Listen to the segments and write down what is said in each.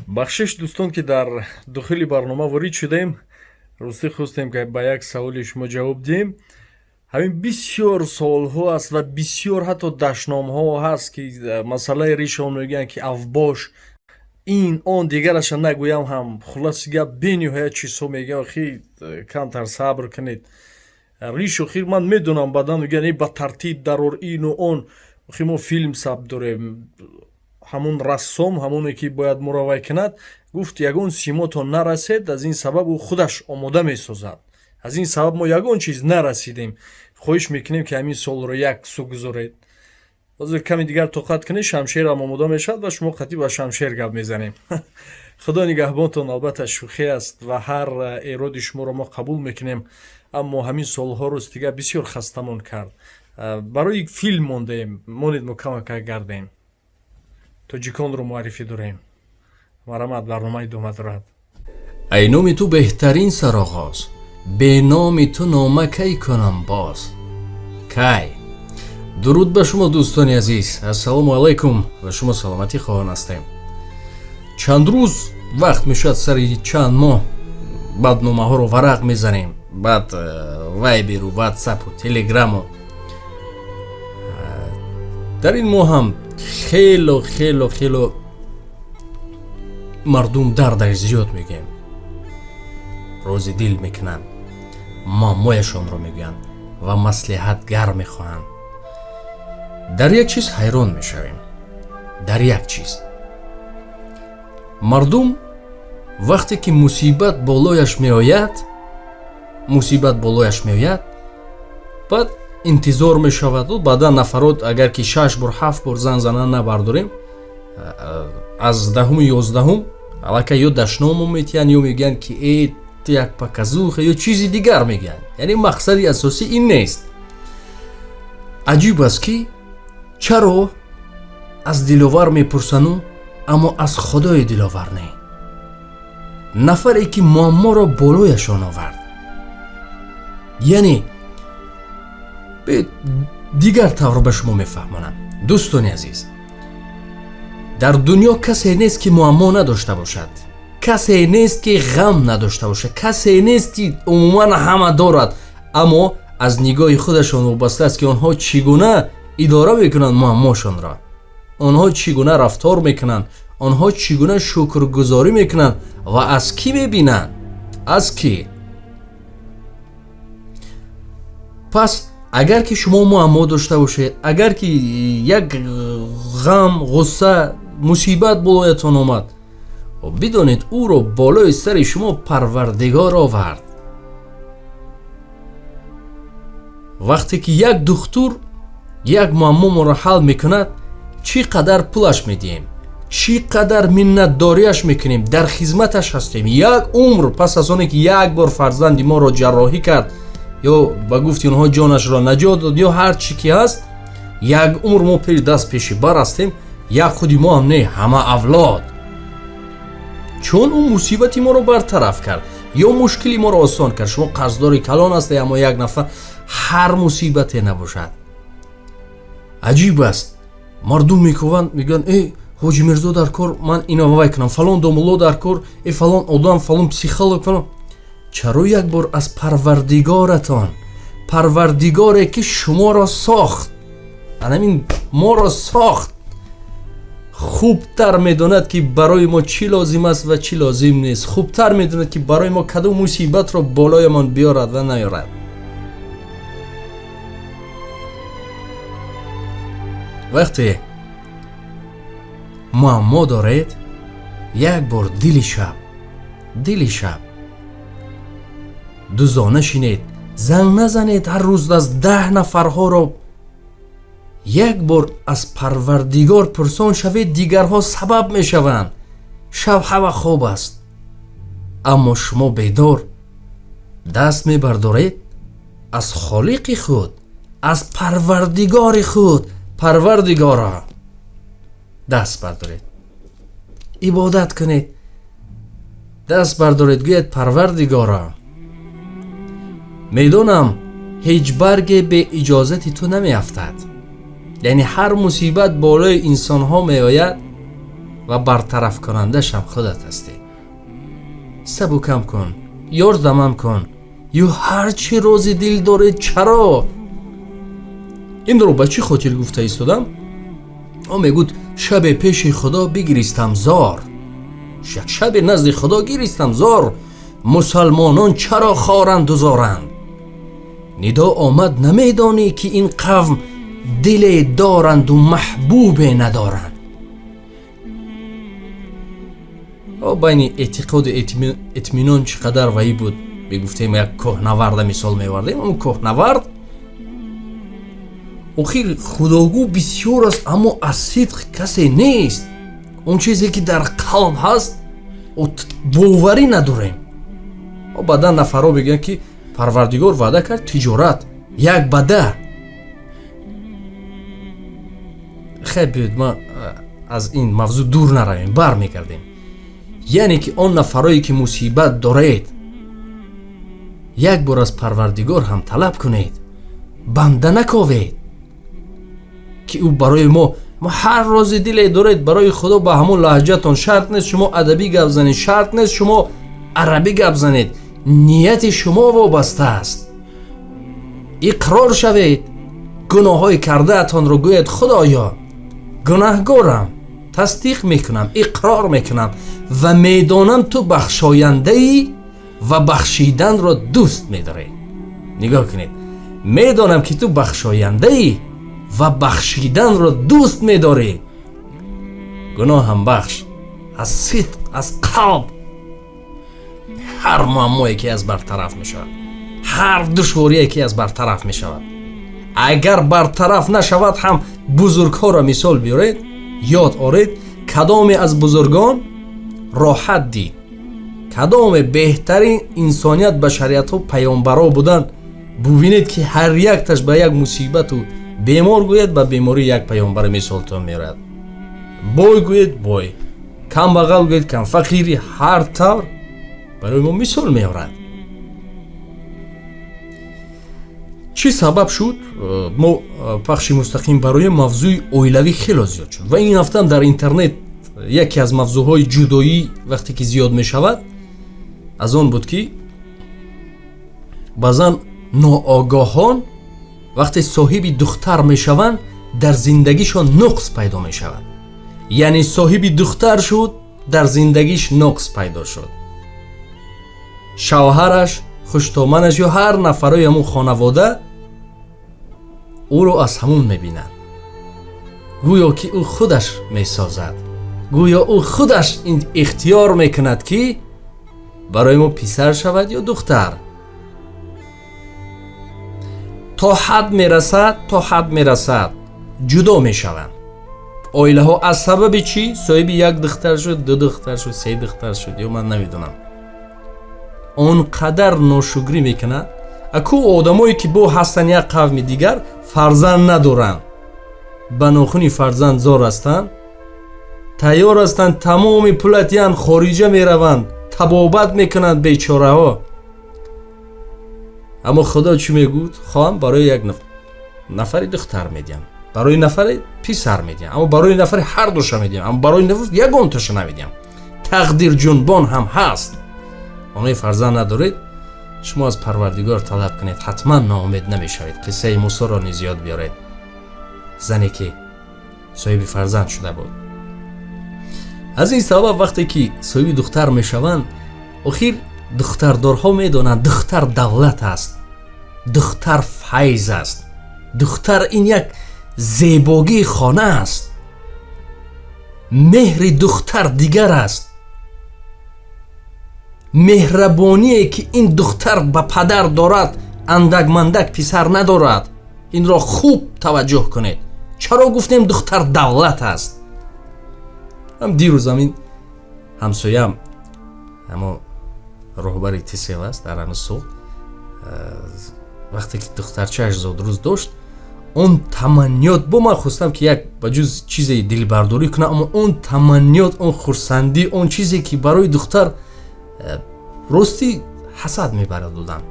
Бахшиш, дӯстон, ки дар дохили барнома ворид шудем. Ростӣ, хостем, ки ба як саволи шумо ҷавоб диҳем. Ҳамин бисёр суолҳо аст ва бисёр ҳатто дашномҳо ҳаст, ки масъалаи ришон мегӯянд, ки авбош, ин он дигараша нагӯям ҳам. Хулоси гап, бениҳоят чизҳо мегӯям. Охи, камтар сабр кунед. Риш, охир, ман медонам, баъдан мегӯянд, ба тартиб дарор, ину он. Охи, мо филм сабт дорем. Ҳамун рассом, ҳамоне ки бояд муравай кунад, гуфт, ягон симотон нарасед, аз ин сабаб ӯ худаш омода месозад. Аз ин сабаб мо ягон чиз нарасидем. Хоҳиш мекунем, ки ҳамин суолро як су гузоред. Ҳозир каме дигар тоқат кунед, шамшерам омода мешавад ва шумо қатъӣ ба шамшер гап мезанем. Худо нигаҳбонтон. Албатта, шӯхӣ аст ва ҳар эроди шуморо мо қабул мекунем, аммо ҳамин суолҳо, рост дигар, бисёр хастамон кард. Барои филм мондаем. Монед, мо камака гардем, тоҷиконро муаррифӣ дорем. Марҳамат, барнома идома дорад. Ай номи ту беҳтарин сароғоз, беноми ту нома кай кунам боз, кай? Дуруд ба шумо, дӯстони азиз, ассалому алайкум ва шумо саломатӣ хоҳон ҳастем. Чанд рӯз вақт мешавад, сари чанд моҳ баъд номаҳоро варақ мезанем, баъд вайберу ватсапу телеграму. Дар ин моҳ ҳам хело, хело, хело мардум дардаш зиёд мегӯем, рози дил мекунанд, муаммояшонро мегӯянд ва маслиҳатгар мехоҳанд. Дар як чиз ҳайрон мешавем, дар як чиз: мардум вақте ки мусибат болояш меояд, мусибат болояш меояд, баъд интизор мешавад. Баъдан нафарот, агар ки шаш бор, ҳафт бор зан занан набардорем, аз даҳуму 11-ум аллакай ё дашному метиҳанд, ё мегӯянд, ки э, ту як показуха, ё чизи дигар мегӯянд. Яъне мақсади асосӣ ин нест. Аҷиб аст, ки чаро аз Диловар мепурсану, аммо аз Худои Диловар не, нафаре ки муамморо болояшон овард. Яъне дигар тавр ба шумо мефаҳмонам, дӯстони азиз: дар дунё касе нест, ки муаммо надошта бошад, касе нест, ки ғам надошта бошад, касе нест, ки умуман ҳама дорад, аммо аз нигоҳи худашон вобаста аст, ки онҳо чӣ гуна идора мекунанд муаммошонро, онҳо чӣ гуна рафтор мекунанд, онҳо чӣ гуна шукргузорӣ мекунанд ва аз кӣ мебинанд, аз кӣ. Пас агар ки шумо муаммо дошта бошед, агар ки як ғам, ғусса, мусибат болоятон омад, бидонед, ӯро болои сари шумо Парвардигор овард. Вақте ки як духтур як муаммо моро ҳал мекунад, чӣ қадар пулаш медиҳем, чӣ қадар миннатдориаш мекунем, дар хизматаш ҳастем як умр. Пас аз оне ки як бор фарзанди моро ҷарроҳӣ кард ё ба гуфти онҳо ҷонашро наҷот дод, ё ҳар чӣ ки ҳаст, як умр мо пеш даст пеши бар ҳастем. Як худи мо ҳам не, ҳама авлод, чун ӯ мусибати моро бартараф кард ё мушкили моро осон кард. Шумо қарздори калон ҳастед, аммо як нафар, ҳар мусибате набошад. Аҷиб аст, мардум мекӯванд, мегӯянд: «Э, Ҳоҷи Мирзо дар кор, ман ино вай кунам, фалон домулло дар кор, э, фалон одам, фалон психолог, фалон». Чаро як бор аз Парвардигоратон, Парвардигоре ки шуморо сохт, анамин моро сохт, хубтар медонад, ки барои мо чӣ лозим аст ва чӣ лозим нест, хубтар медонад, ки барои мо кадом мусибатро болоямон биёрад ва наёрад. Вақте муаммо доред, як бор дили шаб, дили шаб дузона шинед, занг назанед ҳар рӯз аз 10 нафарҳоро, як бор аз Парвардигор пурсон шавед. Дигарҳо сабаб мешаванд. Шаб ҳама хоб аст, аммо шумо бедор, даст мебардоред аз Холиқи худ, аз Парвардигори худ. Парвардигоро, даст бардоред, ибодат кунед, даст бардоред, гӯяд: «Парвардигоро, медонам, ҳеҷ барге бе иҷозати ту намеафтад». Яъне ҳар мусибат болои инсонҳо меояд. ва бартарафкунандааш ҳам худат ҳастӣ. Сабукам кун, ёрдамам кун, ё ҳар чӣ рози дил доред. Чаро инро ба чӣ хотир гуфта истодам? Ӯ мегӯд шабе пеши Худо бигиристам зор, шабе назди Худо гиристам зор, мусалмонон чаро хоранду зоранд? Нидо омад намедонӣ ки ин қавм диле доранду маҳбубе надоранд. Байни эътиқоду итминон чӣ қадар ваӣ буд. Мегуфтем як кӯҳнаварда мисол мевардем. Он кӯҳнавард охир худогӯ бисёр аст, аммо аз сидқ касе нест. Он чизе ки дар қалб ҳаст боварӣ надорем. Баъдан нафарҳо мегӯянд ки Парвардигор ваъда кард тиҷорат 1 ба 10. Хай биёед ма аз ин мавзӯъ дур наравем, бармегардем. Яъне ки он нафарое ки мусибат доред, як бор аз Парвардигор ҳам талаб кунед, банда наковед ки ӯ барои мо ҳар рози диле доред барои Худо ба ҳамон лаҳҷатон. Шарт нест шумо адабӣ гап занед, шарт нест шумо арабӣ гап занед, нияти шумо вобаста аст. Иқрор шавед, гуноҳҳои кардаатонро гӯед Худоё гунаҳгорам, тасдиқ мекунам, иқрор мекунам ва медонам ту бахшояндаӣ ва бахшиданро дӯст медорӣ. Нигоҳ кунед, медонам ки ту бахшояндаӣ ва бахшиданро дӯст медорӣ. Гуноҳам бахш, аз сидқ, аз қалб. Ҳар муаммое ки аз бартараф мешавад, ҳар душворие ки аз бартараф мешавад, агар бартараф нашавад ҳам бузургҳоро мисол биёред, ёд оред кадоме аз бузургон роҳат дид, кадоме беҳтарин инсоният башариятҳо паёмбаро буданд. Бубинед ки ҳар якташ ба як мусибату бемор гӯяд, ба беморӣ як паёмбар мисолтон меорад, бой гӯяд бой, камбағал гӯяд кам, фақири, ҳар тавр барои мо мисол меорад. Чӣ сабаб шуд мо пахши мустақим барои мавзӯи оилавӣ хело зиёд шуд ва ин ҳафтам дар интернет яке аз мавзӯъҳои ҷудоӣ вақте ки зиёд мешавад аз он буд ки баъзан ноогоҳон вақте соҳиби духтар мешаванд дар зиндагишон нуқс пайдо мешавад. Яъне соҳиби духтар шуд, дар зиндагиш нуқс пайдо шуд. Шавҳараш, хуштоманаш ё ҳар нафарои ҳамун хонавода ӯро аз ҳамун мебинанд, гӯё ки ӯ худаш месозад, гӯё ӯ худаш ин ихтиёр мекунад ки барои мо писар шавад ё духтар. То ҳад мерасад, то ҳад мерасад ҷудо мешаванд оилаҳо. Аз сабаби чӣ? Соҳиби як духтар шуд, ду духтар шуд, се духтар шуд, ё ман намедонам. Он қадар ношукрӣ мекунад. Аку одамое ки бо ҳастанд як қавми дигар фарзанд надоранд, ба нохуни фарзанд зор ҳастанд, тайёр ҳастанд тамоми пулатиян хориҷа мераванд, табобат мекунанд бечораҳо. Аммо Худо чӣ мегӯд? Хоҳам барои як нафари духтар медиҳам, барои нафари писар медиҳам, аммо барои нафари ҳар душа медиҳам, аммо барои нафар ягонташа намедиҳам. Тақдир ҷунбон ҳам ҳаст. Онои фарзанд надоред, шумо аз Парвардигор талаб кунед, ҳатман ноумед намешавед. Қиссаи Мусоро низ ёд биёред, зане ки соҳиби фарзанд шуда буд. Аз ин сабаб вақте ки соҳиби духтар мешаванд, охир духтардорҳо медонанд духтар давлат аст, духтар файз аст, духтар ин як зебогии хона аст, меҳри духтар дигар аст, меҳрабоние ки ин духтар ба падар дорад андак-мандак писар надорад. Инро хуб таваҷҷӯҳ кунед. Чаро гуфтем духтар давлат аст? Ҳам дирӯз ҳамин ҳамсоям, ҳамо роҳбари Тисел аст дар ҳамин суғ, вақте ки духтарчааш зодрӯз дошт, он таманниёт бо ман хостам ки як ба ҷуз чизе дилбардорӣ кунам, аммо он таманниёт, он хурсандӣ, он чизе ки барои духтар ростӣ ҳасад мебарад одам,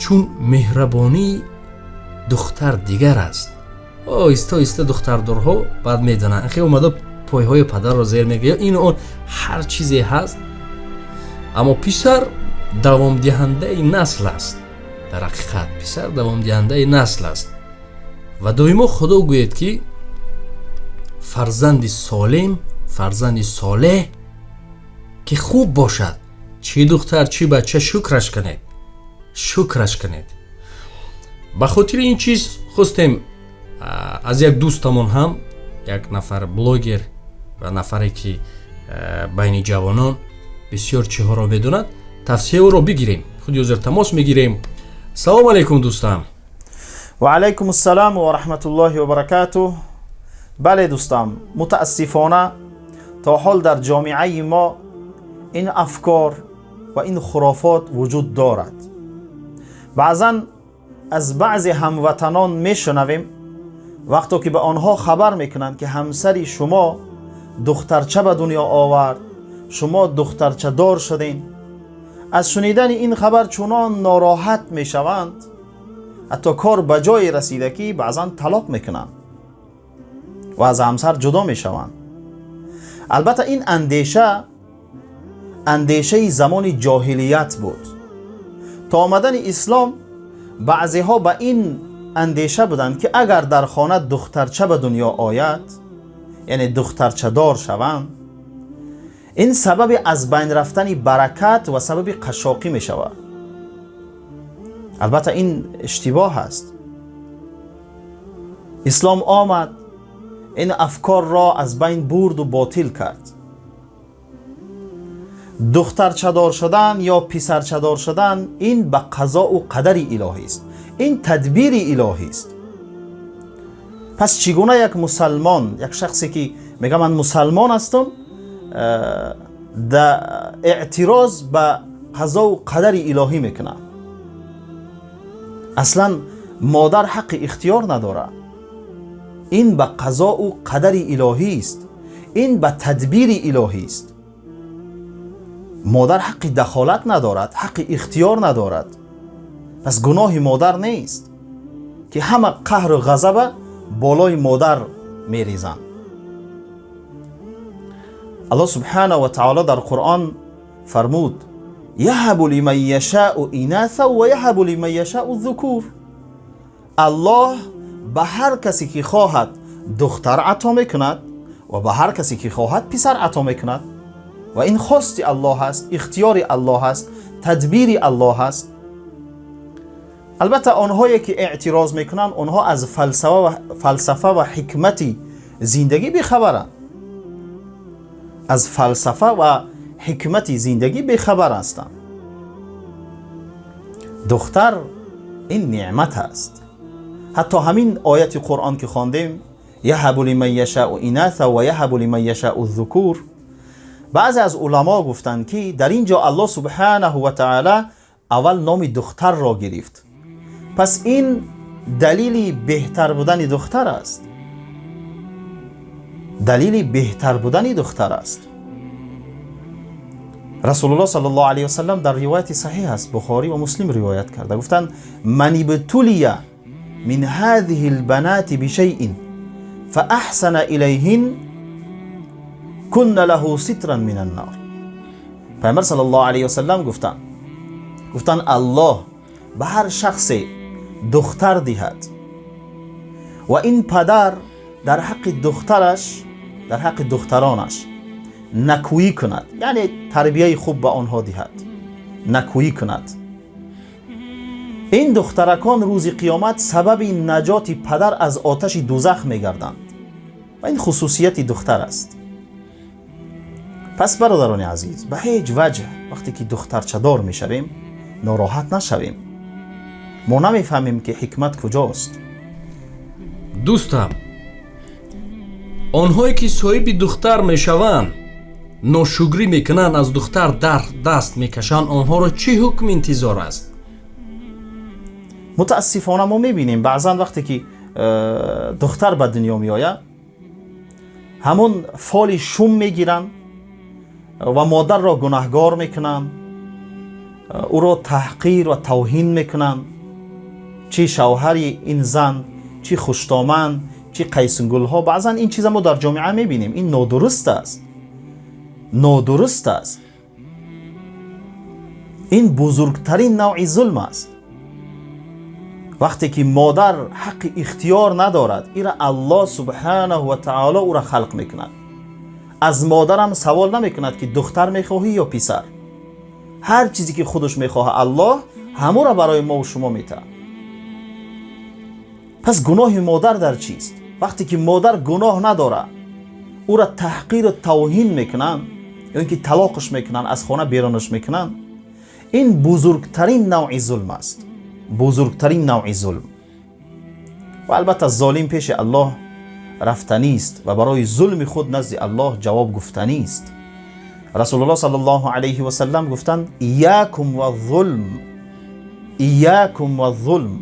чун меҳрабонии духтар дигар аст. Оҳиста оҳиста духтардорҳо баъд медонанд. Ахи омада Пойҳои падарро зер мегӯяд, ин он ҳар чизе ҳаст. Аммо писар давомдиҳандаи насл аст. Дар ҳақиқат писар давомдиҳандаи насл аст ва доимо Худо гӯяд, ки фарзанди солим, фарзанди солеҳ, ки хуб бошад, чӣ духтар, чӣ бача, шукраш кунед, шукраш кунед. Ба хотири ин чиз хостем аз як дӯстамон ҳам, як нафар блогер ва нафаре, ки байни ҷавонон бисёр чиҳоро медонад, тавсия ӯро бигирем. Худи ҳозир тамос мегирем. Салом алейкум, дӯстам. Ва алайкум ассалом ва раҳматуллоҳи ва баракатуҳ. Бале, дӯстам, мутаассифона то ҳол дар ҷомеаи мо ин афкор ва ин хурофот вуҷуд дорад. Баъзан аз баъзе ҳамватанон мешунавем, вақто ки ба онҳо хабар мекунанд, ки ҳамсари шумо духтарча ба дунё овард, шумо духтарчадор шудем, аз шунидани ин хабар чунон нороҳат мешаванд, ҳатто кор ба ҷое расида, ки баъзан талоқ мекунанд ва аз ҳамсар ҷудо мешаванд. Албатта, ин андеша андешаи замони ҷоҳилият буд. То омадани ислом баъзеҳо ба ин андеша буданд, ки агар дар хона духтарча ба дунё ояд, яъне духтарчадор шаванд, ин сабаби аз байн рафтани баракат ва сабаби қашшоқӣ мешавад. Албатта, ин иштибоҳ аст. Ислом омад, ин афкорро аз байн бурду ботил кард. Духтарчадор шудан ё писарчадор шудан ин ба қазоу қадари илоҳист, ин тадбири илоҳист. Пас чӣ гуна як мусалмон, як шахсе ки мега ман мусалмон ҳастам, эътироз ба қазоу қадари илоҳӣ мекунад? Аслан модар ҳаққи ихтиёр надорад. Ин ба қазоу қадари илоҳист, ин ба тадбири илоҳист. Модар ҳаққи дахолат надорад, ҳаққи ихтиёр надорад. Пас гуноҳи модар нест, ки ҳама қаҳру ғазаба болои модар мерезанд. Аллоҳ субҳанаҳу ва таоло дар Қуръон фармуд: يهب لمن يشاء إناثا ويهب لمن يشاء الذكور. Аллоҳ ба ҳар касе ки хоҳад духтар ато мекунад ва ба ҳар касе ки хоҳад писар ато мекунад. Ва ин хости Аллоҳ аст, ихтиёри Аллоҳ аст, тадбири Аллоҳ аст. Албатта, онҳое ки эътироз мекунанд, онҳо аз фалсафа ва ҳикмати зиндагӣ бехабаранд, аз фалсафа ва ҳикмати зиндагӣ бехабар ҳастанд. Духтар ин неъмат аст. Ҳатто ҳамин ояти Қуръон ки хондем, يهب لمن يشاء إناثا ويهب لمن يشاء الذكور, баъзе аз уламо гуфтанд, ки дар ин ҷо Аллоҳ субҳанаҳу ва таъала аввал номи духтарро гирифт. Пас ин далили беҳтар будани духтар аст, далили беҳтар будани духтар аст. Расулуллоҳ саллаллоҳу алайҳи васаллам дар ривояти саҳиҳ аст, Бухорӣ ва Муслим ривоят карда, гуфтанд: من ابتلي من هذه البنات بشيء فأحسن إليهن كن له سترا من النار. Пайғамбар саллаллоҳу алайҳи васаллам гуфтанд: Аллоҳ ба ҳар шахсе духтар диҳад ва ин падар дар ҳаққи духтараш, дар ҳаққи духтаронаш накӯӣ кунад, яъне тарбияи хуб ба онҳо диҳад, накӯӣ кунад, ин духтаракон рӯзи қиёмат сабаби наҷоти падар аз оташи дузах мегарданд. Ва ин хусусияти духтар аст. Пас, бародарони азиз, ба ҳеҷ ваҷҳ вақте ки духтарчадор мешавем, нороҳат нашавем. Мо намефаҳмем, ки ҳикмат куҷост. Дӯстам, онҳое ки соҳиби духтар мешаванд, ношукрӣ мекунанд, аз духтар дар даст мекашанд, онҳоро чӣ ҳукм интизор аст? Мутаассифона, мо мебинем, баъзан вақте ки духтар ба дунё меояд, ҳамон фоли шум мегиранд ва модарро гунаҳгор мекунанд, ӯро таҳқир ва тавҳин мекунанд, чӣ шавҳари ин зан, чӣ хуштоман. Чӣ қайсунгулҳо, баъзан ин чиза мо дар ҷомеа мебинем. Ин нодуруст аст, нодуруст аст. Ин бузургтарин навъи зулм аст. Вақте ки модар ҳаққи ихтиёр надорад, ира Аллоҳ субҳанаҳу ва таоло ӯра халқ мекунад. Аз модарам савол намекунад, ки духтар мехоҳӣ ё писар. Ҳар чизе ки худаш мехоҳад, Аллоҳ ҳамура барои мову шумо метаҳад. Пас гуноҳи модар дар чист? Вақте ки модар гуноҳ надорад, ӯра таҳқиру тавҳин мекунанд ё ин ки талоқаш мекунанд, аз хона берунаш мекунанд, ин бузургтарин навъи зулм аст, бузургтарин навъи зулм. Ва албатта, золим пеши Аллоҳ рафтанист ва барои зулми худ назди Аллоҳ ҷавоб гуфтанист. Расулуллоҳ саллаллоҳу алайҳи васаллам гуфтанд: «Иёкум ва зулм, иёкум ва зулм,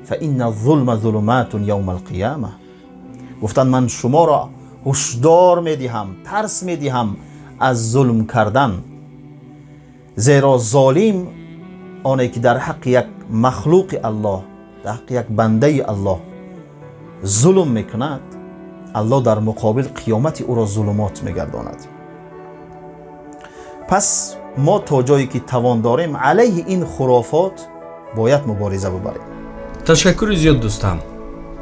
фа инна зулма зулуматун явма алқиёма». Гуфтанд: «Ман шуморо ҳушдор медиҳам, тарс медиҳам аз зулм кардан, зеро золим оне ки дар ҳаққи як махлуқи Аллоҳ, дар ҳаққи як бандаи Аллоҳ зулм мекунад, Аллоҳ дар муқобил қиёмати ӯро зулумот мегардонад». Пас мо то ҷое ки тавон дорем, алайҳи ин хурофот бояд мубориза бубарем. Ташаккури зиёд, дӯстам.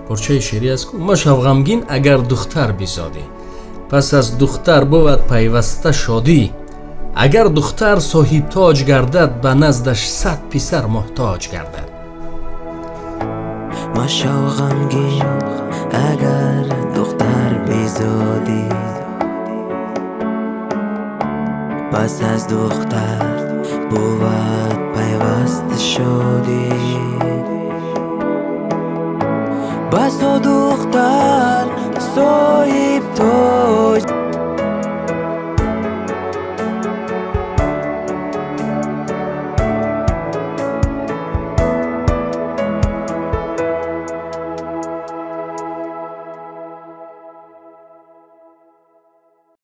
Порчаи шеърӣ аст ку: «Машав ғамгин, агар духтар бизодӣ, пас аз духтар бувад пайваста шодӣ. Агар духтар соҳибтоҷ гардад, ба наздаш 100 писар муҳтоҷ гардад». Машав ғамгин, агар духтар бизодӣ, пас аз духтар бувад пайваста шодӣ. Басо духтар соҳибтоҷ